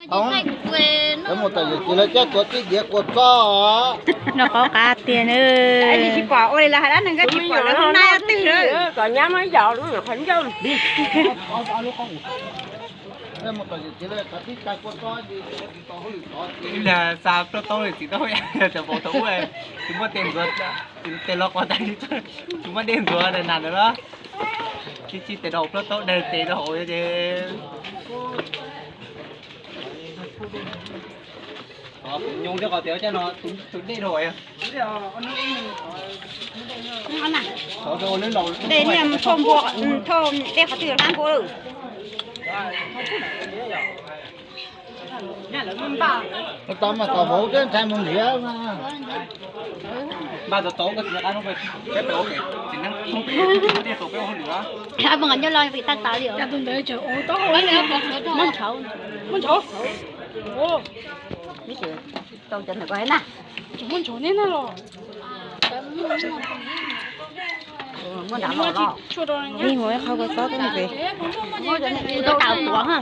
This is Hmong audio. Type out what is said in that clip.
Tau, lawv mus tom yawm txiv lawv coj tuav tib diav kua txob. No qhov qab tiag na. Tsis pom ua li lawv hais dab neeg, tsis pom lawv hnub no twg. Kom nyab muab yaus lub qhov ncauj. Mus tom yawm txiv lawv tib cai kua txob. Ib lag xa plaub taub li txiv taub, tau pauv tau ub, tsis muaj tes ntxuav, tes los quav tas li, tsis muaj dej ntxuav nas ntawd los. Tib tsis tes rau plaub taub, daig tes rau hauv ces nyob rau qhov tias caj no tus dej rau. Dej niag thauj npua, thauj dej qhov twg hlab npua lawm. Tau mas kom vauv twb ntshai mus nrhiav mas. Npaj tau tau, muab nrhiav los vim tag tas li os. Muab ntshauv. Tau cov ntawm ko na. Muab ntshauv neb na los. Muab nrad los los. Ib mus ib qho kua txob teb pem. Muab cov ntawm ko tas tuav ha.